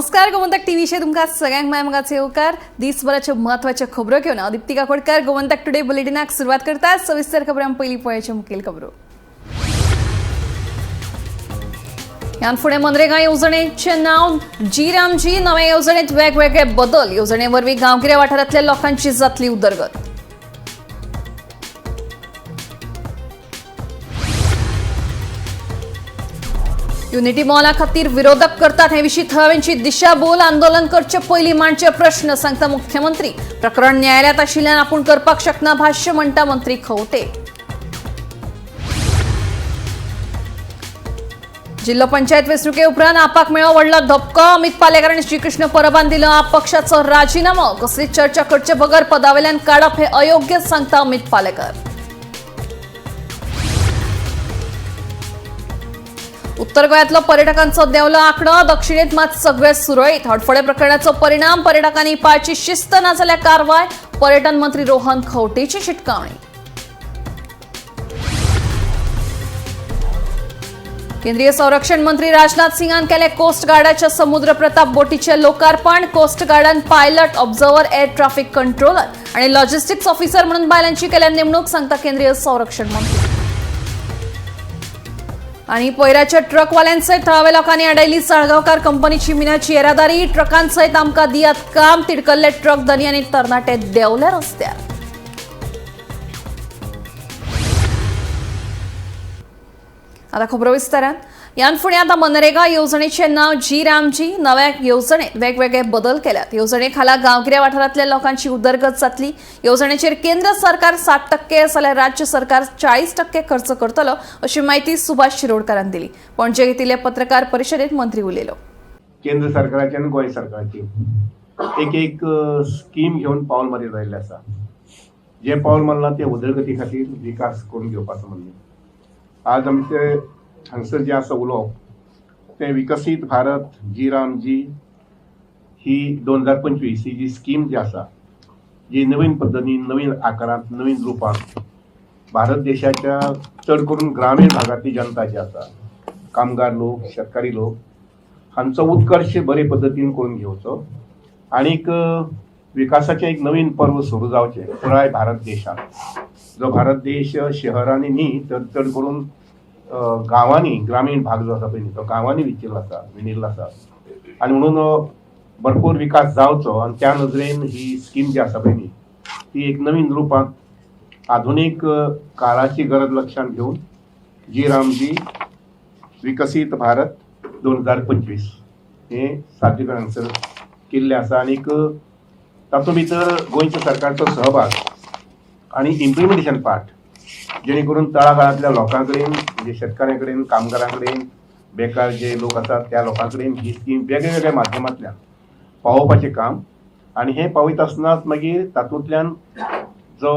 नमस्कार, गोमंतक टीव्हीचेर तुमकां सगळ्यांक माय मोगाचो येवकार. दिसभराच्यो म्हत्वाच्यो खबरो घेवन हांव दिप्ती काकोडकर गोमंतक टुडे बुलेटिनाक सुरवात करता. सविस्तर खबरां. पयलीं पळयाच्यो मुखेल खबरो. ह्यान फुडें मनरेगा येवजणेचें नांव जी रामजी. नव्या येवजणेत वेगवेगळे बदल. येवजणे वरवीं गांवगिऱ्या वाठारांतल्या लोकांची जातली उदरगत. युनिटी मॉला खातीर विरोधक करतात हे विशीं थळाव्यांची दिशाभूल. आंदोलन करचे पयलीं मांडचे प्रश्न, सांगता मुख्यमंत्री. प्रकरण न्यायालयात आशिल्ल्यान आपूण करपाक शकना भाष्य, म्हणटा मंत्री खंवटे. जिल्हो पंचायत वेंचणुके उपरांत आपाक मेळ्ळो व्हडलो धपको. अमित पालेकर आनी श्रीकृष्ण परबान दिलो आप पक्षाचो राजिनामो. कसलीच चर्चा करचे बगर पदावेल्यान काडप हे अयोग्य, सांगता अमित पालेकर. उत्तर गोंयांतलो पर्यटकांचो देंवलो आंकडो. दक्षिणेत मात सगळे सुरळीत. हडफडे प्रकरणाचो परिणाम. पर्यटकांनी पाळची शिस्त, नाजाल्यार कारवाय. पर्यटन मंत्री रोहन खंवटेची शिटकावणी. केंद्रीय संरक्षण मंत्री राजनाथ सिंगान केले कोस्ट गार्डाच्या समुद्र प्रताप बोटीचे लोकार्पण. कोस्ट गार्डान pilot, observer, air traffic controller आणि लॉजिस्टिक्स ऑफिसर म्हणून बायलांची केल्या नेमणूक, सांगता केंद्रीय संरक्षण मंत्री. आणि पयराच्या ट्रकवाल्यांसयत थळाव्या लोकांनी अडयली साळगांवकार कंपनीची मिनाची येरादारी. ट्रकांसयत आमकां दियात काम, तिडकल्ले ट्रक धनी आनी तरणाटे देंवले रस्त्यार. आता खबरो विस्तारान. ह्यान फुडें आतां मनरेगा येवजणेचें नांव जी रामजी. नव्या येवजणेत वेगवेगळे बदल केल्यात. येवजणे खाला गांवगिऱ्या वाठारांतल्या लोकांची उदरगत जातली. येवजणेचेर केंद्र सरकार 60% जाल्यार राज्य सरकार 40% खर्च करतलो, अशी म्हायती सुभाष शिरोडकारान दिली. पणजे घेतिल्ले पत्रकार परिशदेत मंत्री उलयलो. केंद्र सरकाराची आनी गोंय सरकाराची एक एक स्कीम घेवन पावल मारीत राहिल्लें आसा. जें पावल मारलां तें उदरगती खातीर, विकास करून घेवपाचो म्हणून. आज आमचे हांगसर जें आसा उलोवप तें विकसीत भारत जी राम जी ही 2025 ही जी स्कीम जी आसा, जी नवीन पद्दतीन, नवीन आकारांत, नवीन रुपांत भारत देशाच्या चड करून ग्रामीण भागांतली जनता जी आसा, कामगार लोक, शेतकारी लोक, हांचो उत्कर्श बरे पद्दतीन करून घेवचो आनीक विकासाचें एक नवीन पर्व सुरू जावचें पुराय भारत देशांत. जो भारत देश शहरांनी न्ही तर चड करून गांवांनी, ग्रामीण भाग जो आसा पळय न्ही, तो गांवांनी विचिल्लो आसा, विणिल्लो आसा आनी म्हणून भरपूर विकास जावचो आनी त्या नदरेन ही स्कीम जी आसा पळय न्ही, ती एक नवीन रुपांत आधुनीक काळाची गरज लक्षांत घेवन जी रामजी विकसीत भारत 2025 हें सादरीकरण हांगसर केल्लें आसा. आनीक तातूंत भितर गोंयच्या सरकारचो सहभाग आनी इम्प्लिमेंटेशन पार्ट, जेणे करून तळागाळांतल्या लोकां कडेन, म्हणजे शेतकाऱ्यां कडेन, कामगारां कडेन, बेकार जे लोक आसात त्या लोकां कडेन ही स्कीम वेगळ्या माध्यमांतल्यान पावोवपाचें काम. आनी हें पावयता आसतनाच मागीर तातूंतल्यान जो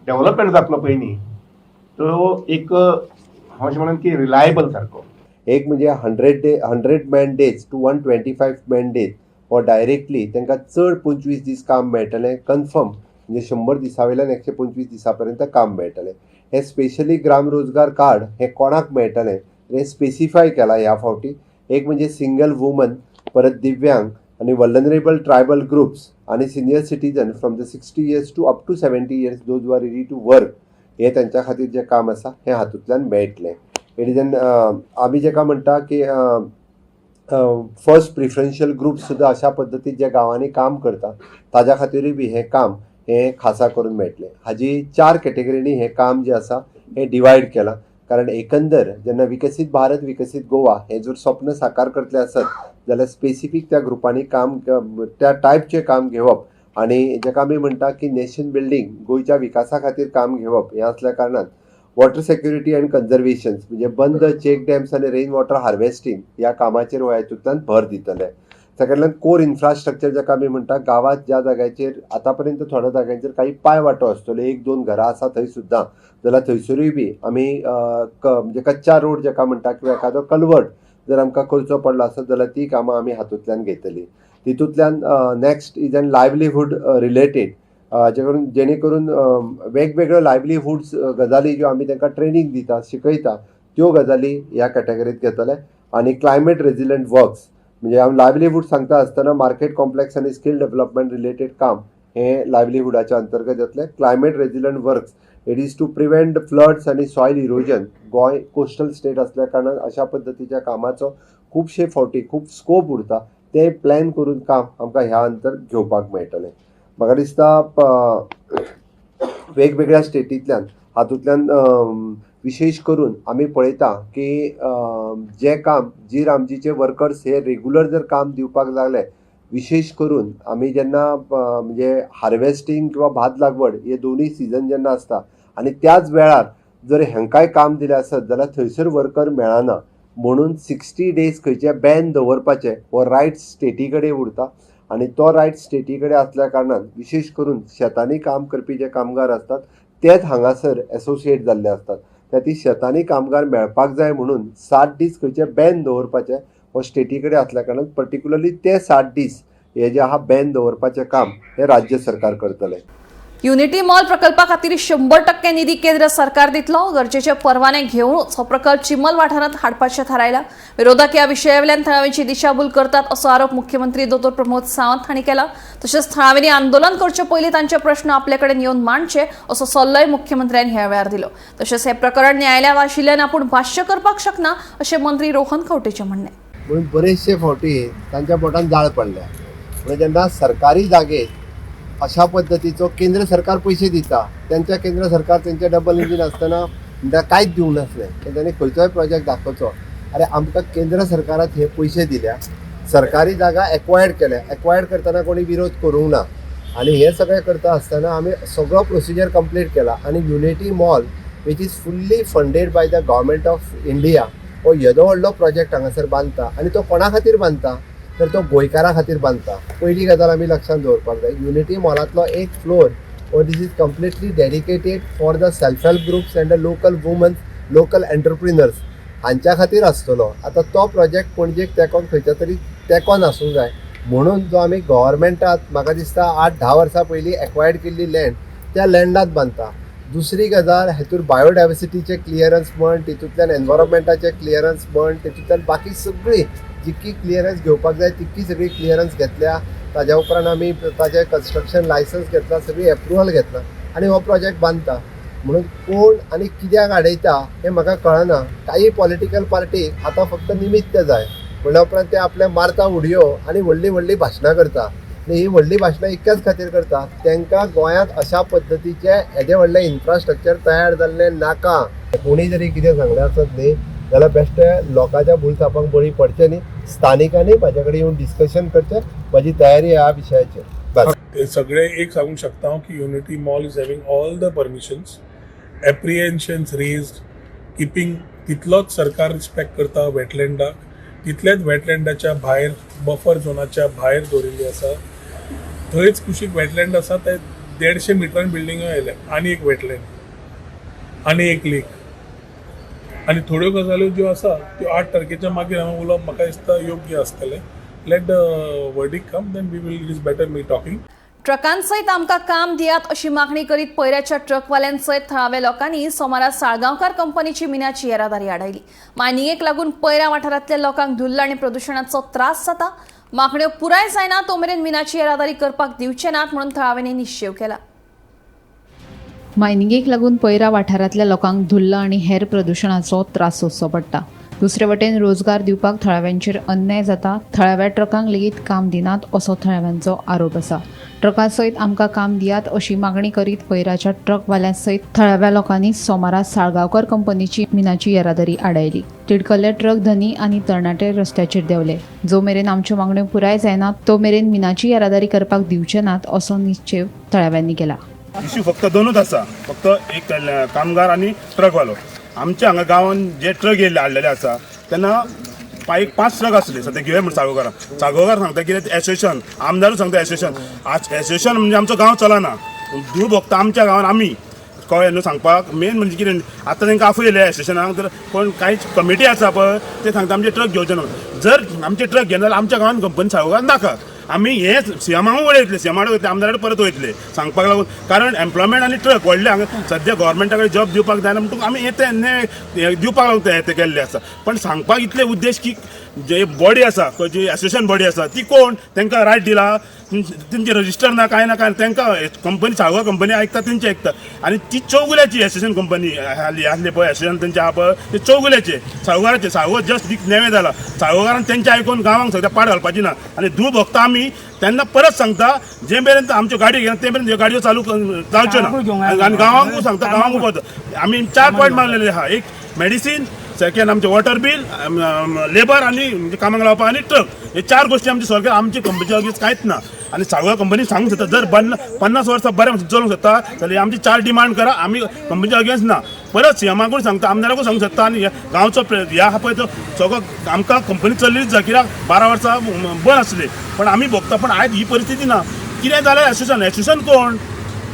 डेवलपमेंट जातलो पळय न्ही, तो एक हांव अशें म्हणून की रिलायबल सारको. एक म्हणजे 100 day, 100 man days to 125 man days हो डायरेक्टली तांकां चड 25 दीस काम मेळटलें कन्फर्म. म्हणजे 100 दिसां वयल्यान 125 दिसां पर्यंत काम मेळटलें. हें स्पेशली ग्राम रोजगार कार्ड हें कोणाक मेळटलें हें स्पेसिफाय केलां ह्या फावटी. एक म्हणजे सिंगल वुमन, परत दिव्यांग आनी वल्नरेबल ट्रायबल ग्रुप्स आनी senior citizen from the 60 years to up to 70 years, those are ready to work, हें तेंच्या खातीर जें काम आसा हें हातूंतल्यान मेळटलें. It is an आमी जेका म्हणटा की फर्स्ट प्रिफरन्शियल ग्रुप सुद्दां, अशा पद्दतीन जे गांवांनी काम करता ताज्या खातीरूय बी हें काम हें खासा करून मेळटलें. हाजी चार कॅटेगरींनी हें काम जें आसा हें डिवायड केलां, कारण एकंदर जेन्ना विकसीत भारत विकसीत गोवा हें जर स्वप्न साकार करतलें आसत जाल्यार स्पेसिफीक त्या ग्रुपांनी काम, त्या टायपचें काम घेवप आनी जेका आमी म्हणटा की नेशन बिल्डींग, गोंयच्या विकासा खातीर काम घेवप हें आसल्या कारणान वॉटर सेक्युरिटी अँड कन्जर्वेशन्स, म्हणजे बंद, चेक डॅम्स आनी रेन वॉटर हार्वेस्टींग ह्या कामाचेर हो हेतूंतल्यान भर दितले. सेकंडल्यान कोर इन्फ्रास्ट्रक्चर, जाका आमी म्हणटा गांवांत ज्या जाग्याचेर आतां पर्यंत थोड्या जाग्यांचेर काही पांय वाटो आसतल्यो, एक दोन घरां आसा थंय सुद्दां जाल्यार थंयसरूय बी आमी म्हणजे कच्चा रोड जाका म्हणटा किंवा एखादो कलवर्ट जर आमकां करचो पडलो आसत जाल्यार ती कामां आमी हातूंतल्यान घेतली. तितूंतल्यान next is an livelihood related, जे जेणे करून वेगवेगळ्यो लायवलीहुड्स गजाली ज्यो आमी तांकां ट्रेनींग दिता, शिकयता, त्यो गजाली ह्या कॅटेगरीत घेतले. आनी क्लायमेट रेजिलंट वर्क्स, म्हणजे हांव लायवलीहूड सांगता आसतना मार्केट कॉम्प्लेक्स आनी स्कील डेव्हलपमेंट रिलेटेड काम हें लायवलीहुडाच्या अंतर्गत येतलें. Climate resilient works, it is to prevent floods आनी soil erosion. Goem coastal state असल्या कारणान अशा पद्दतीच्या कामाचो खुबशे फावटी खूब स्कोप उरता. ते प्लॅन करून काम आमकां ह्या अंतर घेवपाक मेळटलें. म्हाका दिसता वेगवेगळ्या स्टेटींतल्यान हातूंतल्यान विशेश करून आमी पळयता की जें काम जी रामजीचे वर्कर्स हे रेगुलर जर काम दिवपाक लागले, विशेश करून आमी जेन्ना म्हणजे हार्वेस्टींग किंवा भात लागवड हे दोनूय सिजन जेन्ना आसता आनी त्याच वेळार जर हेंकांय काम दिलें आसत जाल्यार थंयसर वर्कर मेळना म्हणून 60 डेज खंयचे बॅन दवरपाचें हो रायट स्टेटी कडेन उरता आनी तो रायट स्टेटी कडेन आसल्या कारणान विशेश करून शेतांनी काम करपी जे कामगार आसतात तेच हांगासर एसोसिएट जाल्ले आसतात. त्या खातीर शेतांनी कामगार मेळपाक जाय म्हणून 60 दीस खंयचे बॅन दवरपाचें हो स्टेटी कडेन आसल्या कारणान पर्टिक्युलरली ते 60 दीस हे जे आहा बॅन दवरपाचें काम हें राज्य सरकार करतलें. युनिटी मॉल प्रकल्पा खातीर 100% निधी केंद्र सरकार दितलो. गरजेचे परवाने घेवनूच हो प्रकल्प चिमल वाठारांत हाडपाचें थारायला. विरोधक ह्या विशयावेल्यान थळाव्यांची दिशाभूल करतात असो आरोप मुख्यमंत्री दोतोर प्रमोद सावंत हांणी केला. तशेंच थळाव्यांनी आंदोलन करचे पयलीं तांचे प्रश्न आपले कडेन येवन मांडचे असो सल्लोय मुख्यमंत्र्यान ह्या वेळार दिलो. तशेंच हे प्रकरण न्यायालयांत आशिल्ल्यान आपूण भाश्य करपाक शकना अशें मंत्री रोहन खंवटेचें म्हणणें. म्हणून बरेचशे फावटी तांच्या पोटान जाळ पडल्या. म्हणजे जेन्ना सरकारी जागेत अशा पद्दतीचो केंद्र सरकार पयशे दिता, तेंच्या केंद्र सरकार तेंचे डबल इंजीन आसतना म्हणटा कांयच दिवंक नासलें. तेंच्यांनी खंयचोय प्रोजेक्ट दाखोवचो. अरे, आमकां केंद्र सरकारान हे पयशे दिल्या, सरकारी जागा एक्वायर्ड केल्या. एक्वायर्ड करतना कोणी विरोध करूंक ना आनी हे सगळें करता आसतना आमी सगळो प्रोसिजर कंप्लीट केला आनी Unity Mall, which is fully funded by the Government of India, हो येदो व्हडलो प्रोजेक्ट हांगासर बांदता आनी तो कोणा खातीर बांदता तर तो गोंयकारा खातीर बांदता. पयली गजाल आमी लक्षांत दवरपाक जाय, युनिटी मॉलांतलो एक फ्लोर हो this is completely dedicated for the self help groups and the local womens, local entrepreneurs हांच्या खातीर आसतलो. आतां तो प्रोजेक्ट पणजेक तेंकोन खंयच्या तरी तेंकोन आसूंक जाय म्हणून जो आमी गव्हर्मेंटात म्हाका दिसता 8-10 वर्सां पयलीं एक्वायर्ड केल्ली लँड, त्या लँडात बांदता. दुसरी गजाल, हेतूर बायोडायवर्सिटीचें क्लियरन्स म्हण, तितूंतल्यान एनवायरमेंटाचें क्लियरन्स म्हण, तितूंतल्यान बाकी सगळी जितकी क्लियरन्स घेवपाक जाय तितकी सगळी क्लियरन्स घेतल्या. ताज्या उपरांत आमी ताजें कन्स्ट्रक्शन लायसन्स घेतला, सगळी एप्रुवल घेतला आनी हो प्रोजेक्ट बांदता. म्हणून कोण आनी कित्याक आडयता हें म्हाका कळना. काही पॉलिटिकल पार्टीक आतां फक्त निमित्त जाय म्हणल्या उपरांत ते आपले मारता उडयो आनी व्हडलीं व्हडलीं भाशणां करता. आनी ही व्हडलीं भाशणां इतक्याच खातीर करता, तांकां गोंयांत अशा पद्दतीचें येदें व्हडलें इन्फ्रास्ट्रक्चर तयार जाल्लें नाका. कोणी जरी कितें सांगलें आसत न्ही जाल्यार बेश्टे लोकांच्या भुलचापांक बळी पडचें न्ही. स्थानिकांनी म्हाजे कडेन येवन डिस्कशन करचें. म्हाजी तयारी ह्या विशयाचेर बस. ते सगळे एक सांगूंक शकता हांव की Unity Mall is having all the permissions, apprehensions raised, keeping तितलोच सरकार रिस्पेक्ट करता वेटलँडाक, तितलेच वेटलँडाच्या भायर बफर झोनाच्या भायर दवरिल्ली आसा. थंयच कुशीक वेटलँड आसा. ते 150 मिटरान बिल्डिंगो आयल्या आनी एक वेटलँड आनी एक लेक आनी थोड्यो गजाल्यो ज्यो आसा त्यो 8 तारखेच्या मागीर हांवें उलोवप म्हाका दिसता योग्य आसतलें. Let the verdict come, then we will, it is better me talking. ट्रकांसयत आमकां काम दियात अशी मागणी करीत पयऱ्याच्या ट्रकवाल्यांसयत थळाव्या लोकांनी सोमारा साळगांवकार कंपनीची मिनाची येरादारी आडायली. मायनिंगेक लागून पयऱ्या वाठारांतल्या लोकांक धुल्ल आनी प्रदुशणाचो त्रास जाता. मागण्यो पुराय जायना तो मेरेन मिनाची येरादारी करपाक दिवचे नात म्हणून थळाव्यांनी निश्चेव केला. मायनिंगेक लागून पयरा वाठारांतल्या लोकांक धुल्ल आनी हेर प्रदुशणाचो त्रास सोंसचो पडटा. दुसरे वटेन रोजगार दिवपाक थळाव्यांचेर अन्याय जाता. थळाव्या ट्रकांक लेगीत काम दिनात असो थळाव्यांचो आरोप आसा. ट्रकां सयत आमकां काम दियात अशी मागणी करीत पयराच्या ट्रकवाल्यां सयत थळाव्या लोकांनी सोमारा साळगांवकर कंपनीची मिनाची येरादारी आडायली. तिडकल्ले ट्रक धनी आनी तरणाटे रस्त्याचेर देंवले. जो मेरेन आमच्यो मागण्यो पुराय जायना तो मेरेन मिनाची येरादारी करपाक दिवचे नात असो निश्चेव थळाव्यांनी केला. इश्यू फक्त दोनूच आसा, फक्त एक कामगार आनी ट्रकवालो. आमच्या हांगा गांवान जे ट्रक येयल्ले हाडलेले आसा तेन्ना एक पांच ट्रक आसले सद्या घेवया म्हण साळगांवकारां. साळगांवकार सांगता कितें एसोसिएशन, आमदारूच सांगता एसोसिएशन. आज एसोसिएशन म्हणजे आमचो गांव चलना, धूळ भोगता आमच्या गांवान आमी. कळ्ळें न्हू? सांगपाक मेन म्हणजे कितें, आतां तांकां आफयले एसोसिएशनाक तर कोण कांयच कमिटी आसा पळय ते सांगता आमचे ट्रक घेवचे न्हू. जर आमचे ट्रक घेना जाल्यार आमच्या गांवान कंपनी साळगांवकार नाका. आमी हे सीएमाक वयतले, सीएमा वयतले, आमदारा परत वयतले सांगपाक लागून. कारण एम्प्लॉयमेंट आनी ट्रक व्हडले हांगा सद्या गव्हर्मेंटा कडेन जॉब दिवपाक जायना म्हणटकूच आमी हे ते दिवपाक लागून ते केल्ले आसा. पण सांगपाक इतले उद्देश की जे बॉडी आसा, जी एसोसिएशन बॉडी आसा, ती कोण तांकां रायट दिला? तेंचे रजिस्टर ना, कांय ना, कांय. तांकां कंपनी, साळगांव कंपनी आयकता, तेंचे आयकता. आनी ती चौगुल्याची एसोसिएशन कंपनी आसली आसली पळय, एसोसिएशन तेंचे आहा पळय, ते चौगुल्याचे, साळगांवाचे. साळगांव जस्ट नेवे जाला. साळगांवान तेंचे आयकून गांवांक सगळ्या पाड घालपाची ना. आनी धूळ भोगता आमी. तेन्ना परत सांगता, जे मेरेन आमच्यो गाडयो घेना ते मेरेन ह्यो गाडयो चालू जावच्यो ना. आनी गांवांकूय सांगता, गांवांकूय पळयता. आमी चार पॉयंट मागलेले आहा: एक मेडिसीन, सेकंड आमचे वॉटर बील, लेबर आनी म्हणजे कामाक लावपाक, आनी ट्रक. हे चार गोश्टी आमचे सॉल्व केल्या. आमची कंपनीच्या अगेन्स्ट कांयच ना. आनी साळगांव कंपनी सांगूंक शकता, जर 50 वर्सां बरें चलोवंक शकता जाल्यार आमची चार डिमांड करा. आमी कंपनीच्या अगेन्स्ट ना. परत सीएमाकूय सांगता, आमदाराकूय सांगूंक शकता. आनी गांवचो ह्या आहा पळय तो सगळो आमकां कंपनी चल्लीच जाय, कित्याक 12 वर्सां बंद आसली, पण आमी भोगता. पण आयज ही परिस्थिती ना. कितें जाल्यार एसोसिएशन, एसोसिएशन कोण?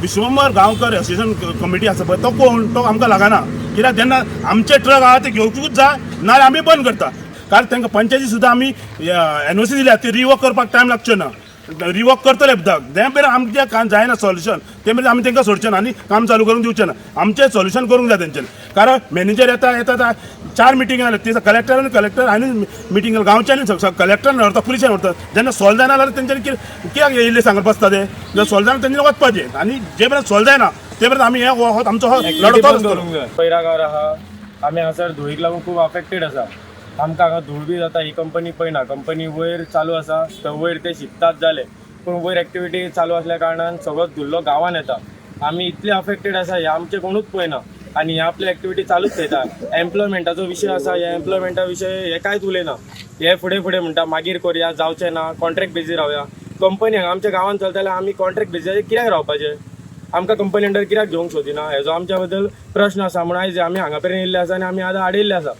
विश्वंबर गांवकर एसोसिएशन कमिटी आसा पळय, तो कोण? तो आमकां लागना. कित्याक जेन्ना आमचे ट्रक आहा ते घेवचूच जाय, नाजाल्यार आमी बंद करता. कारण तांकां पंचायती सुद्दां आमी एनओसी दिल्या, ती रिवोक करपाक टायम लागचो ना. रिवोक करतले ते मेरेन आमचें काम जायना सोल्युशन, ते मेरेन आमी तांकां सोडचे ना आनी काम चालू करूंक दिवचे ना. आमचें सोल्युशन करूंक जाय तेंच्यानी. कारण मॅनेजर येता येता, चार मिटींग जाल्यो. ते कलेक्टर आनी कलेक्टर आनी मिटींग गांवच्यानी कलेक्टरान व्हरता, पुलिसान व्हरता. जेन्ना सॉल्व जायना जाल्यार तेंच्यांनी कितें कित्याक येयल्ले सांगत बसता ते? जर सॉल्व जायना, तेंच्यांनी वचपाचें. आनी जे मेरेन सॉल्व जायना ते मेरेन आमी हे हो आमचो हो लढो तोच आसतलो. पैरागांव आहा. आमी हांगासर धुळीक लागून खूब अफेक्टेड आसा. आमकां हांगा धूळ बी जाता. ही कंपनी पळयना. कंपनी वयर चालू आसा तर वयर ते शिकतात जाले, पूण वयर एक्टिविटी चालू असल्या कारणान सगळो धुल्लो गांवान येता. आमी इतले अफेक्टेड आसा, हे आमचे कोणूच पळयना आनी हे आपले एक्टिविटी चालूच थेयता. एम्प्लॉयमेंटाचो विशय आसा. ह्या एम्प्लॉयमेंटा विशय हे कांयच उलयना. हे फुडें फुडें म्हणटा, मागीर करुया, जावचें ना, कॉन्ट्रॅक्ट बेजीर रावया. कंपनी हांगा आमच्या गांवांत चलता जाल्यार आमी कॉन्ट्रॅक्ट बेजीर कित्याक रावपाचें? आमकां कंपनी अंडर कित्याक घेवंक सोदिना? हेजो आमच्या बद्दल प्रश्न आसा. म्हणून आयज आमी हांगा मेरेन येयल्ले आसा आनी आमी आतां आडयल्ले आसा.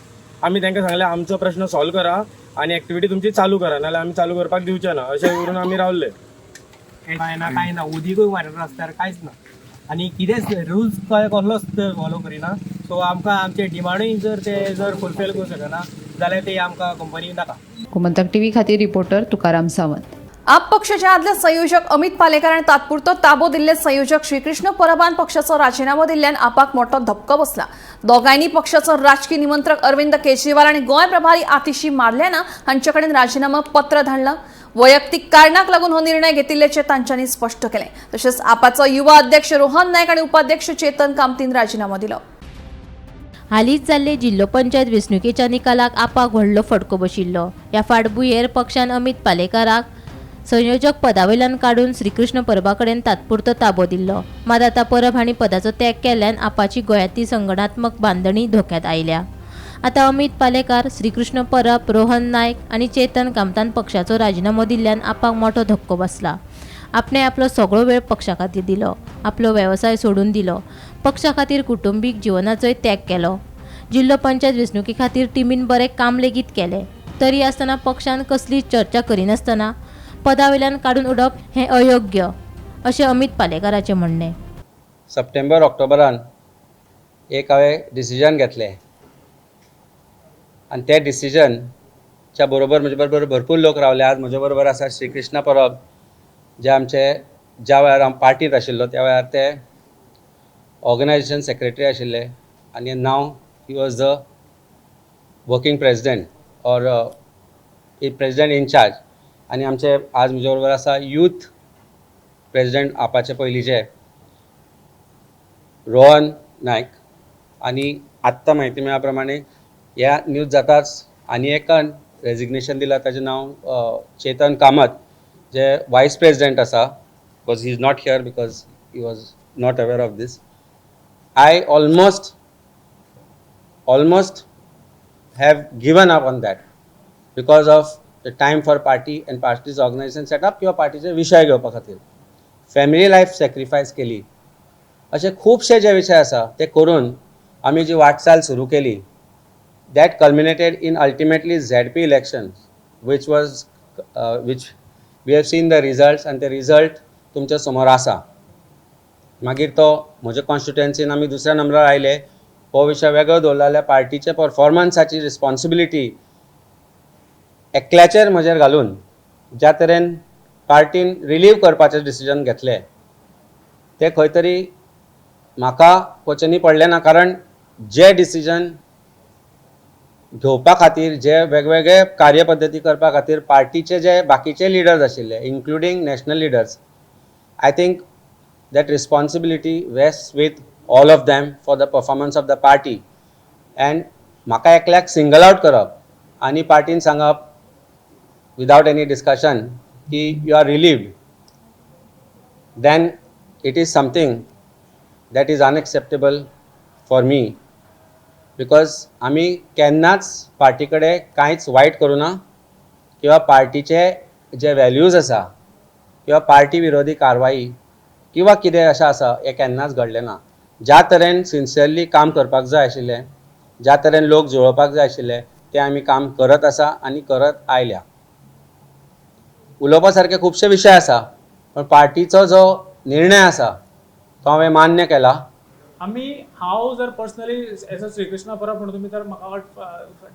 आमी तांकां सांगलें, आमचो प्रश्न सॉल्व करा आनी एक्टिविटी तुमची चालू करा, नाल्यार आमी चालू करपाक दिवचे ना, अशें करून आमी रावले. काय ना, काय ना, उदीकूय मारता रस्त्यार, कांयच ना. आनी कितेंच रुल्स काय कसलोच फॉलो करिना. सो आमकां आमचे डिमांडूय जर ते जर फुलफील करूंक शकना जाल्यार ते आमकां कंपनी नाका. गोमंतक टीव्ही खातीर रिपोर्टर तुकाराम सावंत. आप पक्षाचे आदले संयोजक अमित पालेकर आनी तात्पुरतो ताबो दिल्ले संयोजक श्रीकृष्ण परबान पक्षाचो राजिनामो दिल्ल्यान आपाक मोठो धपको बसला. दोगांयनी पक्षाचो राजकी निमंत्रक अरविंद केजरीवाल आनी गोंय प्रभारी आतिशी मार्लेना हांचे कडेन राजिनामो पत्र धाडला. वैयक्तीक कारणाक लागून हो निर्णय घेतिल्ल्याचें तांच्यांनी स्पश्ट केलें. तशेंच आपाचो युवा अध्यक्ष रोहन नायक आनी उपाध्यक्ष चेतन कामतीन राजिनामो दिलो. हालींच जाल्ले जिल्लो पंचायत वेंचणुकेच्या निकालाक आपाक व्हडलो फटको बशिल्लो. ह्या फाटभुंयेर पक्षान अमित पालेकाराक संयोजक पदावयल्यान काडून श्रीकृष्ण परबा कडेन तात्पुरतो ताबो दिल्लो. मात आतां परब हांणी पदाचो त्याग केल्ल्यान आपाची गोंयांतली संघटनात्मक बांदणी धोक्यांत आयल्या. आतां अमित पालेकार, श्रीकृष्ण परब, रोहन नायक आनी चेतन कामतान पक्षाचो राजिनामो दिल्ल्यान आपाक मोठो धक्को बसला. आपणे आपलो सगळो वेळ पक्षा खातीर दिलो, आपलो वेवसाय सोडून दिलो, पक्षा खातीर कुटुंबीक जिवनाचोय त्याग केलो. जिल्लो पंचायत वेंचणुके खातीर टिमीन बरें काम लेगीत केलें. तरी आसतना पक्षान कसलीच चर्चा करिनासतना पदा वयल्यान काडून उडोवप हें अयोग्य, अशें अमित पालेकाराचें म्हणणें. सप्टेंबर ऑक्टोबरान एक हांवें डिसिजन घेतलें आनी तें डिसिजनच्या बरोबर म्हजे बरोबर भरपूर लोक रावले. आज म्हजे बरोबर आसा श्रीकृष्ण परब, जे आमचे ज्या वेळार हांव पार्टीत आशिल्लो त्या वेळार ते ऑर्गनायझेशन सेक्रेटरी आशिल्ले आनी now he was the working president or president in-charge. आनी आमचे आज म्हजे बरोबर आसा यूथ प्रेजिडेंट आपाचे पयलींचे रोहन नायक. आनी आत्तां म्हायती मेळ्ळ्या प्रमाणे, ह्या न्यूज जाताच आनी एकान रेजिग्नेशन दिलां, ताजें नांव चेतन कामत, जे वायस प्रेजिडेंट आसा, because he is not here because he was not aware of this. I almost have given up on that because of the time for party and party's organization setup किंवा पार्टीचे विशय घेवपा खातीर family life sacrifice केली. अशे खुबशे जे विशय आसा ते करून आमी जी वाटचाल सुरू केली, that culminated in ultimately ZP election, which we have seen the results, आनी ते रिजल्ट तुमच्या समोर आसा. मागीर तो म्हज्या कॉन्स्टिट्युएन्सीन आमी दुसऱ्या नंबरार आयले हो विशय वेगळो दवरलो जाल्यार, पार्टीच्या परफॉर्मन्साची रिस्पॉन्सिबिलिटी एकल्याचेर म्हजेर घालून ज्या तरेन पार्टीन रिलीव करपाचें डिसिजन घेतलें, तें खंय तरी म्हाका पचनी पडलें ना, कारण जे डिसिजन घेवपा खातीर जे वेगवेगळे कार्यपद्दती करपा खातीर पार्टीचे जे बाकीचे लिडर्स आशिल्ले, including national leaders, I think that responsibility rest with all of them for the performance of the party. And म्हाका एकल्याक सिंगल आउट करप आनी पार्टीन सांगप विदाउट एनी डिस्कशन की you are relieved, then it is something that is unacceptable for me, because आमी केन्नाच party कडेन कांयच वायट करूं ना किंवा पार्टीचे जे वॅल्यूज आसा किंवा पार्टी विरोधी कारवाई किंवा कितें अशें आसा, हें केन्नाच घडलें ना. ज्या तरेन सिन्सियरली काम करपाक जाय आशिल्लें, ज्या तरेन लोक जुळोवपाक जाय आशिल्ले, तें आमी काम करत आसा आनी करत आयल्या. उलोवपा सारके खुबशे विशय आसा, पण पार्टीचो जो निर्णय आसा तो हांवें मान्य केला. आमी, हांव जर पर्सनली एज अ श्रीकृष्ण परब म्हणून, तुमी तर म्हाका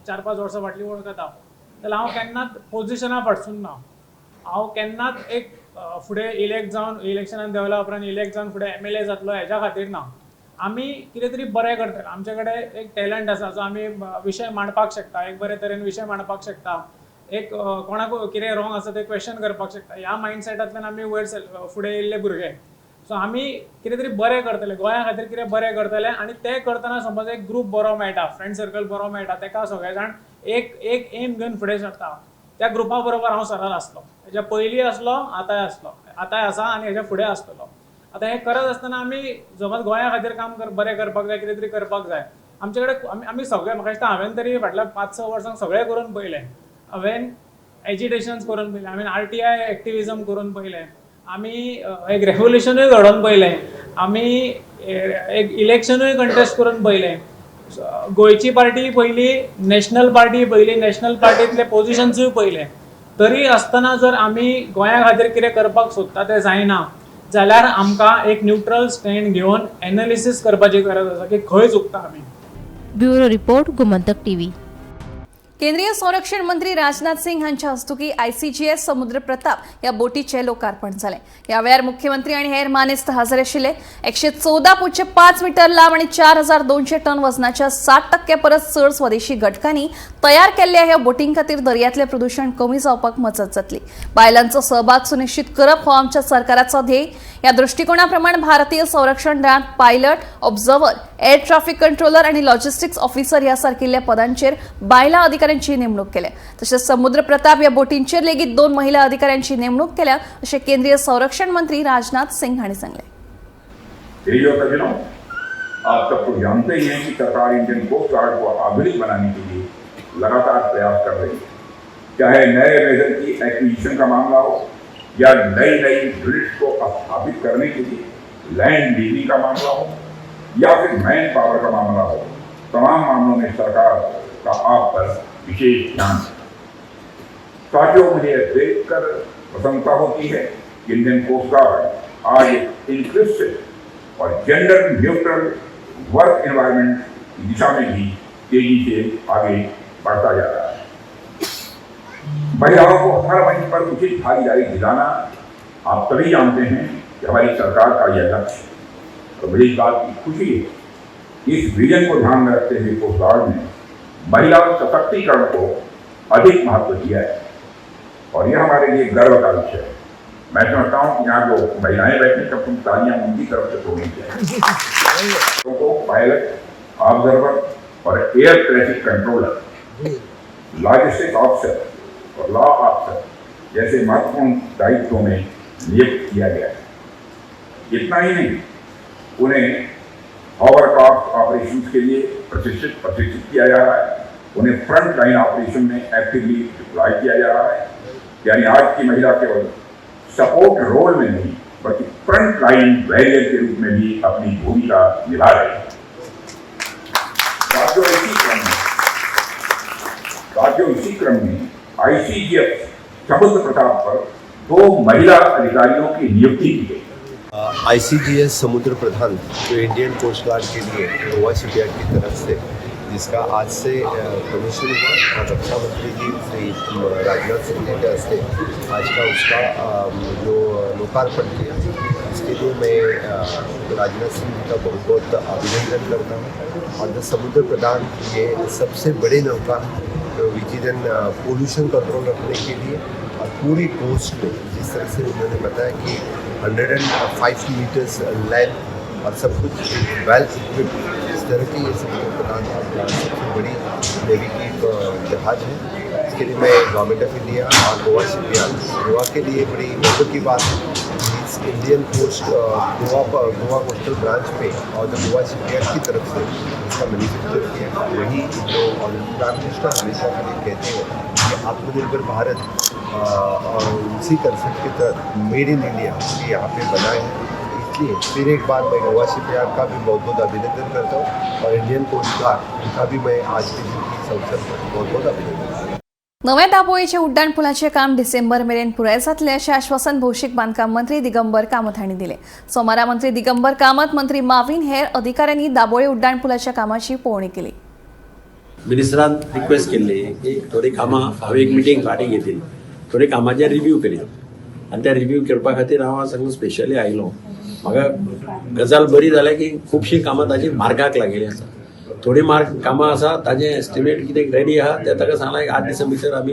4-5 वर्सां फाटलीं वळखता जाल्यार, हांव केन्नाच पोजिशना फाटसून ना. हांव केन्नाच एक फुडें इलेक्ट जावन, इलेक्शनान देंवल्या उपरांत इलेक्ट जावन फुडें एमएलए जातलो हेज्या खातीर ना. आमी कितें तरी बरें करतले, आमचे कडेन एक टॅलंट आसा, जो आमी विशय मांडपाक शकता, एक बरे तरेन विशय मांडपाक शकता, एक कोणाक कितें रॉंग आसा तें क्वेश्चन करपाक शकता, ह्या मायंडसेटांतल्यान आमी वयर फुडें येयल्ले भुरगे. सो आमी कितें तरी बरें करतले, गोंया खातीर कितें बरें करतले आनी तें करतना समज एक ग्रूप बरो मेळटा, फ्रेंड सर्कल बरो मेळटा, तेका सगळे जाण एक एक एम घेवन फुडें सरता. त्या ग्रुपा बरोबर हांव सरळ आसलो, हेज्या पयलीं आसलो, आतांय आसलो, आतांय आसा आनी हेज्या फुडें आसतलो. आतां हें करत आसतना आमी समज गोंया खातीर काम कर बरें करपाक जाय, कितें तरी करपाक जाय. आमचे कडेन आमी आमी सगळे, म्हाका दिसता हांवें तरी फाटल्या 5-6 वर्सांक सगळें करून पळयलें. हांवें एजिटेशन्स करून पळयलें, हांवें आरटीआय एक्टिविजम करून पळयलें, आमी एक रेवोल्युशनूय घडोवन पळयलें, आमी एक इलेक्शनूय कंटेस्ट करून पळयलें, गोंयची पार्टी पयली, नॅशनल पार्टी पयली, नॅशनल पार्टींतले पोजिशन्सूय पळयले. तरी आसतना जर आमी गोंया खातीर कितें करपाक सोदता तें जायना जाल्यार आमकां एक न्युट्रल स्टँड घेवन एनालिसीस करपाची गरज आसा की खंय चुकता आमी. Bureau report, Gomantak TV. केंद्रीय संरक्षण मंत्री राजनाथ सिंग हांच्या हस्तुकी आयसीजीएस समुद्र प्रताप ह्या बोटीचें लोकार्पण जालें. ह्या वेळार मुख्यमंत्री आनी हेर मानेस्त हजर आशिल्ले. 114.5 मिटर लांब आनी 4200 टन वजनाच्या 60% परस चड स्वदेशी घटकांनी तयार केल्ल्या ह्या बोटीं खातीर दर्यांतलें प्रदूशण कमी जावपाक मजत जातली. बायलांचो सहभाग सुनिश्चित करप हो आमच्या सरकाराचो ध्येय. ह्या दृष्टिकोना प्रमाण भारतीय संरक्षण दळांत pilot, observer, air traffic controller आणि लॉजिस्टिक्स ऑफिसर ह्या सारकिल्ल्या पदांचेर बायलां अधिकाऱ्यांची नेमणूक केल्या. तशेंच समुद्र प्रताप या बोटींचेर लेगीत दोन महिला अधिकाऱ्यांची नेमणूक केल्या, अशें केंद्रीय संरक्षण मंत्री राजनाथ सिंग हांणी सांगलें. देवियों, सज्जनों, आप सब तो जानते ही हैं कि सरकार इंडियन कोस्ट गार्ड को आधुनिक बनाने के लिए लगातार प्रयास कर रही है. चाहे नए वेसल की एक्विजिशन का मामला हो या नई नई यूनिट्स को स्थापित करने के लिए लैंड लीजिंग का मामला हो या फिर मैन पावर का मामला हो, तमाम मामलों में सरकार का आप पर विशेष ध्यान है. साथियों, मुझे यह देखकर प्रसन्नता होती है कि इंडियन कोस्ट गार्ड आज एक इंक्लूसिव और जेंडर न्यूट्रल वर्क एनवायरनमेंट की दिशा में भी तेजी से आगे बढ़ता जा रहा है. महिलाओं को हर मंच पर उचित भागीदारी दिलाना, आप सभी जानते हैं कि हमारी सरकार का यह लक्ष्य है और मुझे इस बात की खुशी है कि इस विजन को ध्यान में रखते हुए कोस्ट गार्ड ने महिला सशक्तिकरण को अधिक महत्व दिया है और यह हमारे लिए गर्व का विषय है. मैं समझता हूँ कि यहाँ जो महिलाएं बैठी, तब तुम तालियां उनकी तरफ से तोड़नी चाहिए. को पायलट, ऑब्जर्वर और air traffic controller, logistic officer और लॉ ऑफिसर जैसे महत्वपूर्ण दायित्वों में नियुक्त किया गया है. इतना ही नहीं, उन्हें होवरक्राफ्ट ऑपरेशंस के लिए प्रशिक्षित प्रशिक्षित किया जा रहा है. उन्हें फ्रंट लाइन ऑपरेशन में एक्टिवली डिप्लॉय किया जा रहा है. यानी आज की महिला केवल सपोर्ट रोल में नहीं, बल्कि फ्रंट लाइन वॉरियर के रूप में भी अपनी भूमिका निभा रही है. साथियों, इसी क्रम में आईसीजीएस समुद्र प्रताप पर दो महिला अधिकारियों की नियुक्ति की गई. आईसीजीएस समुद्र प्रधान, जो इंडियन कोस्ट गार्ड के लिए गोवा शिपयार्ड की तरफ से, जिसका आज से कमीशन हुआ और रक्षा मंत्री जी श्री राजनाथ सिंह जी के हस्ते आज का उसका जो लोकार्पण किया, इसके इसके लिए मैं राजनाथ सिंह जी का बहुत बहुत अभिनंदन करता हूँ। और the समुद्र प्रधान, ये सबसे बड़े नौका है which is an pollution control रखने के लिए और पूरी कोस्ट में जिस तरह से उन्होंने बताया कि 105 मीटर्स लेंथ और सब कुछ वेल इक्विप्ड, इस तरह की ये समुद्र प्रधान सबसे बड़ी नेवी की जहाज़ है। इसके लिए मैं गवर्नमेंट ऑफ इंडिया और गोवा शिपयार्ड, गोवा के लिए बड़ी गर्व की बात है। इस Indian coast Goa Goa coastal branch पे और जो गोवा शिपयार्ड की तरफ से इसका मैन्युफैक्चर किया, वही जो प्राइम मिनिस्टर हमेशा के लिए कहते हैं कि आत्मनिर्भर भारत और उसी कंसेप्ट के तहत मेड इन इंडिया ये यहाँ पे बनाए हैं। इसलिए फिर एक बार मैं गोवा शिपयार्ड का भी बहुत बहुत अभिनंदन करता हूँ और इंडियन कोस्ट गार्ड, उनका भी मैं आज के दिन की इस अवसर पर बहुत बहुत अभिनंदन करता हूँ। नव्या दाबोळीचे उड्डाण पुलाचे काम डिसेंबर मेरेन पुराय जातले अशें आश्वासन भौशीक बांदकाम मंत्री दिगंबर कामत हांणी दिलें. सोमारा मंत्री दिगंबर कामत, मंत्री माविन, हेर अधिकाऱ्यांनी दाबोळी उड्डाण पुलाच्या कामाची पळोवणी केली. मिनिस्टरान रिक्वेस्ट केल्ली की थोडी कामां, हांवें एक मिटींग फाटीं घेतिल्ली, थोडी कामाचेर रिव्यू केली आनी त्या रिव्यू करपा खातीर हांव आज हांगा स्पेशली आयलो. म्हाका गजाल बरी जाल्या की खुबशीं कामां ताजी मार्गाक लागिल्लीं आसा. थोडी मार्ग कामां आसा, ताजें एस्टिमेट कितें रेडी आहा, ते ताका सांगलां, एक 8 दिसां भितर आमी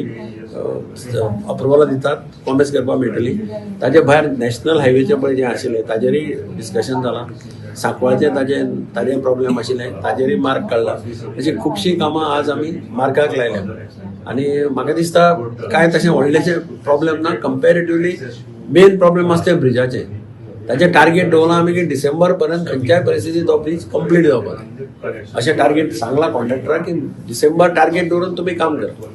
अप्रुवलां दितात, कॉमेस करपाक मेळटली. ताजे भायर नॅशनल हायवेचें पळय जें आशिल्लें ताजेरय डिस्कशन जालां. सांकवाळचें ताजें प्रॉब्लेम आशिल्लें, ताजेरय मार्ग काडला. अशीं खुबशीं कामां आज आमी मार्गाक लायल्या आनी म्हाका दिसता कांय तशें व्हडलेशें प्रॉब्लेम ना. कंपेरेटिवली मेन प्रॉब्लेम आसा तें ब्रिजाचें. ताचें टार्गेट दवरलां आमी की डिसेंबर पर्यंत खंयच्याय परिस्थितीत तो ब्रीज कंप्लीट जावपाक, अशें टार्गेट सांगलां कॉन्ट्रॅक्टराक की डिसेंबर टार्गेट दवरून तुमी काम करा.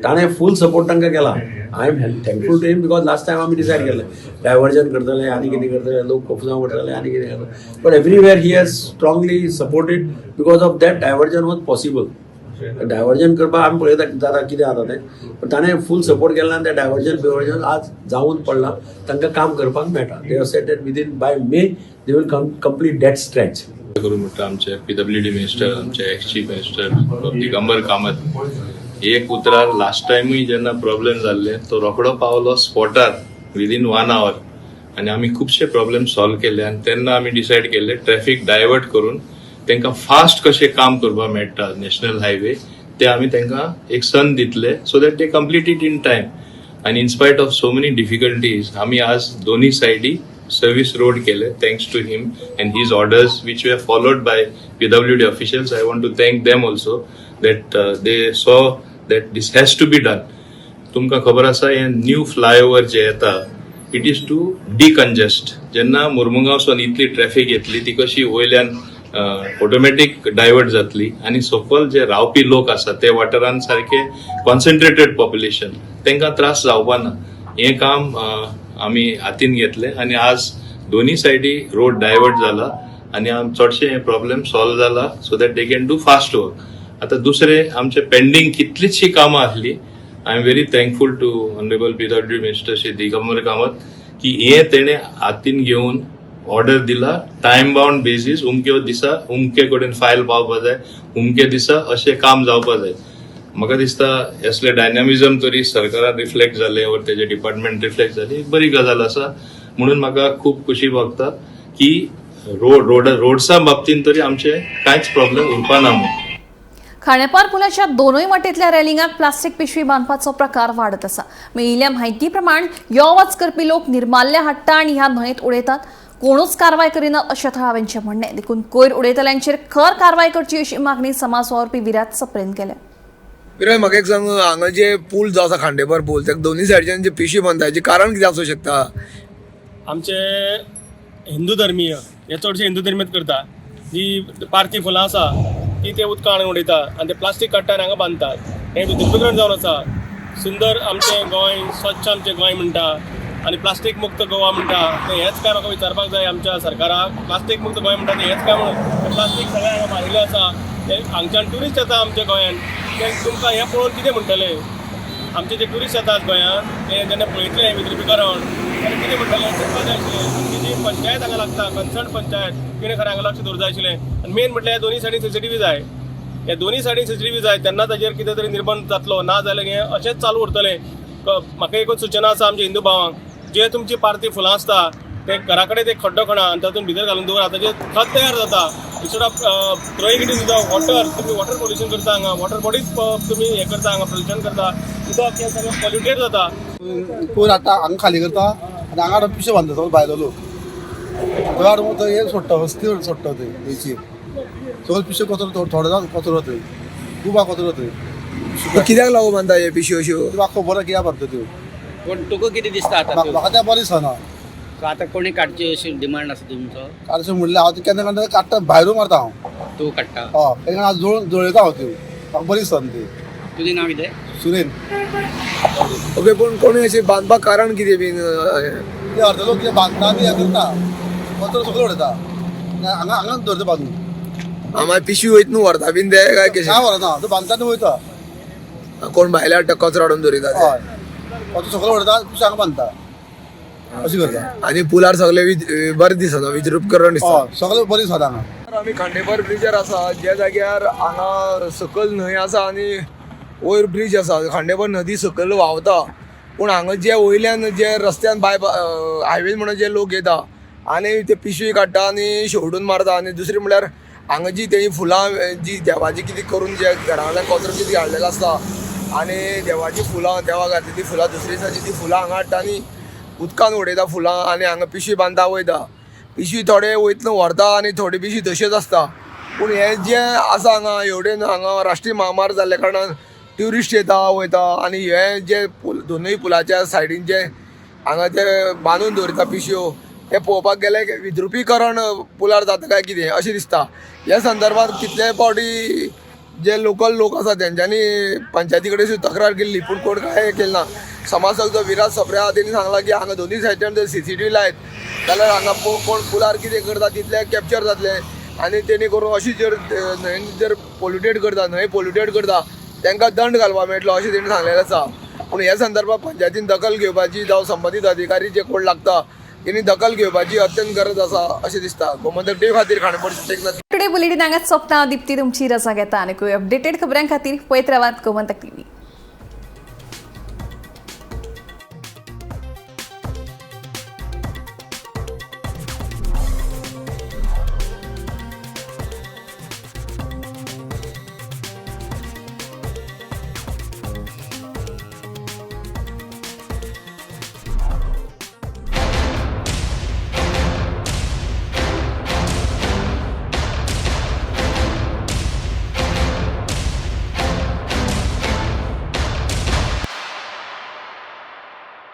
ताणें फूल सपोर्ट तांकां केला. I am thankful to him because last time आमी डिसायड केल्लें डायवर्जन करतले आनी कितें करतले, लोक कोफुसांव करतले आनी कितें करतले, but everywhere he has strongly supported. Because of that, diversion was possible. Diversion करपाक आमी पळयता जाता कितें जाता तें, पण ताणें फूल सपोर्ट केला आनी तें डायवर्जन बिवर्जन आज जावन पडलां. तांकां काम करपाक मेळटा. They have said that within by May they will complete that stretch. करून म्हटलं, आमचे पीडब्ल्यूडी मिनिस्टर, आमचे ex chief minister Digambar Kamat, एक उतरार लास्ट टायमूय जेन्ना प्रॉब्लेम जाल्ले तो रोखडो पावलो स्पॉटार विदीन वन आवर आनी आमी खुबशे प्रॉब्लेम सॉल्व केले. आनी तेन्ना आमी डिसायड केल्ले ट्रॅफिक डायवर्ट करून तांकां फास्ट कशें काम करपाक मेळटा नॅशनल हायवे, ते आमी तांकां एक संद दितले so that they complete it in time. आनी in spite of so many difficulties आमी आज दोन्ही सायडी सर्व्हिस रोड केले, thanks to him and his orders, which were followed by PWD officials. I want to thank them also that they saw that this has to be done. तुमकां खबर आसा, हे new flyover जे येता, it is to decongest. जेन्ना मुर्मुगांवसून इतली traffic येतली, ती कशी वयल्यान ऑटोमॅटीक डायवर्ट जातली आनी सकयल जे रावपी लोक आसा ते वाठारान सारके कॉन्सन्ट्रेटेड पॉप्युलेशन, तांकां त्रास जावपा ना. हें काम आमी हातीन घेतलें आनी आज दोन्ही सायडी रोड डायवर्ट जाला आनी चडशे हे प्रॉब्लेम सॉल्व जाला so that they can do fast work. आतां दुसरे आमचे पेंडींग कितलीचशी कामां आसली. I am very thankful to honourable PWD minister Shri Digambar Kamat की हे तेणे हातीन घेवन ऑर्डर दिला, टायम बाउंड बेसीस, उमके दिसा उमके कडेन फायल पावपा जाय, उमके दिसा अशें काम जावपा जाय. म्हाका दिसता असले डायनामिझम तरी सरकारान रिफ्लेक्ट जाले वर तेजे डिपार्टमेंट रिफ्लेक्ट जाले, एक बरी गजाल आसा. म्हणून म्हाका खूब खुशी भोगता की रोड रोड्सा बाबतीन तरी आमचे कांयच प्रॉब्लेम उरपा ना म्हणून. खांडेपार पुलाच्या दोनूय वटेंतल्या रेलिंगाक प्लास्टीक पिशवी बांदपाचो प्रकार वाडत आसा. मेळिल्ल्या म्हायती प्रमाण यो वच करपी लोक निर्माल्य हाडटा आनी ह्या न्हंयेत उडयतात. कोणूच कारवाय करिनात अशें थळाव्यांचें म्हणणें. देखून कोयर उडयतल्यांचेर खर कारवाय करची अशी मागणी समाज वावुरपी विराज सप्रेन केल्या. विराज, म्हाका एक सांग, हांगा जे पूल जो आसा, खांडेपार पूल, तेका दोन्ही सायडच्यान जे पिशवी बांदता, हेचें कारण कितें आसूं शकता? आमचे हिंदू धर्मीय हे चडशे हिंदू धर्मीयत करता. जी पार्थी फुलां आसा ती ते उदकान हाडून उडयता आनी ते प्लास्टीक काडटा आनी हांगा बांदतात. हें विद्रुपीकरण जावन आसा. सुंदर आमचें गोंय, स्वच्छ आमचें गोंय म्हणटा आनी प्लास्टीक मुक्त गोवा म्हणटा, तें हेंच काय म्हाका विचारपाक जाय आमच्या सरकाराक. प्लास्टीक मुक्त गोंय म्हणटा तें हेंच काय म्हणून तें प्लास्टीक सगळें हांगा मारिल्लें आसा. ते हांगच्यान ट्युरिस्ट येता आमच्या गोंयान, ते तुमकां हें पळोवन कितें म्हणटले? आमचे जे ट्युरिस्ट येतात गोंयांत, ते जेन्ना पळयतले हें विद्रुपीकरण तेन्ना कितें म्हणटले? चिंतपाक जाय आशिल्लें. आमची जी पंचायत हांगा लागता, कन्सर्न पंचायत, तिणें खरें हांगा लक्ष दवरूंक जाय आशिल्लें. आनी मेन म्हटल्यार ह्या दोनी सायडीन सीसीटीव्ही जाय. ह्या दोनी सायडीन सीसीटीव्ही जाय, तेन्ना ताजेर कितें तरी निर्बंध जातलो. ना जाल्यार हें अशेंच चालू उरतलें. म्हाका एकूच सुचना आसा आमच्या हिंदू भावांक, जे तुमची पार्थी फुलां आसता ते घरा कडेन ते खड्डो खणा आनी तातूंत भितर घालून दवर, ताजें खत तयार जाता. Instead of throwing it in the water, तुमी वॉटर पोल्युशन करता हांगा, वॉटर बॉडीज तुमी हें करता, हांगा पोल्युशन करता, उदक हें सगळें पॉल्युटेड जाता. कोयर हाडटा हांगा खाली करता आनी हांगा हाडून पिशे बांदता सगळे भायलो लोक. थंय हाडून थंय हें सोडटा, वस्ती सोडटा थंय न्हंयचेर सगळे पिशे कचरो, थोडो जावन कचरो थंय खूब आहा कचरो थंय. कित्याक लागून बांदता हे पिशव्यो अश्यो? म्हाका खबर आहा कित्याक बांदता त्यो. पूण तुका कितें दिसता आतां? म्हाका तें बरें दिसना. आतां कोणी काडची अशी डिमांड आसा तुमचो? काडचें म्हणल्यार हांव केन्ना केन्ना काडटा, भायरूय मारता हांव. तूं काडटा? हय, केन्ना हांव जळोवन जळयता हांव त्यो, म्हाका बरें दिसना ती. तुजें नांव कितें? सुरेन. ओके, पूण कोणी अशें बांदपाक कारण कितें बीन? ते अर्दे लोक कितें बांदता आनी हें करता, कचरो सगळो उडयता हांगा, हांगाच दवरता बांदून. मागीर पिशवी वयता न्हू व्हरता बीन ते काय कशें? ना, व्हरना, तो बांदता आनी वयता. कोण भायले हाडटा कचरो हाडून दवरिता? हय, कचरो सगळो उडयता, पिशवी हांगा बांदता, अशें करता. आनी पुलार सगळे बरें दिसना, विद्रुपकरण दिसता. हय, सगळें बरें दिसता हांगा. आमी खांडेपार ब्रिजार आसा, ज्या जाग्यार हांगा सकयल न्हंय आसा आनी वयर ब्रीज आसा. खांडेपार नदी सकयल व्हांवता, पूण हांगा जे वयल्यान जे रस्त्यान बाय हायवे म्हणून जे लोक येता आनी ते पिशवी काडटा आनी शेवटून मारता. आनी दुसरी म्हणल्यार हांगा जी तेणी फुलां जी देवाची कितें करून जे घरांतल्यान कचरो कितें हाडलेलो आसता आनी देवाची फुलां, देवाक घातली ती फुलां, दुसरे दिसाची ती फुलां हांगा हाडटा आनी उदकान उडयता फुलां आनी हांगा पिशवी बांदता वयता. पिशवी थोडे वयतना व्हरता आनी थोडी पिशवी तश्योच आसता. पूण हें जें आसा हांगा हेवटेन हांगा राष्ट्रीय महामार्ग जाल्ल्या कारणान ट्युरिस्ट येता वयता आनी हे जे पूल दोनूय पुलाच्या सायडीन जे हांगा जे बांदून दवरिता पिशव्यो, ते पळोवपाक गेल्यार विद्रुपीकरण पुलार जाता काय कितें अशें दिसता. ह्या संदर्भात कितले फावटी जे लोकल लोक आसा तेंच्यांनी पंचायती कडेन सुद्दां तक्रार केल्ली, पूण कोण कांय केलें ना. समाजसेवक विराज सप्रे आहा, तेणी सांगलां की हांगा दोनूय सायडीन जर CCTV लायत जाल्यार हांगा कोण पुलार कितें करता तितलें कॅप्चर जातलें आनी तेणी करून अशी जर न्हंय जर पोल्युटेड करता, न्हंय पोल्युटेड करता तांकां दंड घालपाक मेळटलो अशें तेणी सांगलेलें आसा. पूण ह्या संदर्भात पंचायतीन दखल घेवपाची जावं संबंदीत अधिकारी जे कोण लागता तेणी दखल घेवपाची अत्यंत गरज आसा अशें दिसता. गोमंतक टीव्ही खातीर खांडेपारचे टेकनाथ. टुडे बुलेटिन हांगाच सोंपता. दीप्ती तुमची रजा घेता आनी अपडेटेड खबरां खातीर पळयत रावात गोमंतक टीव्ही.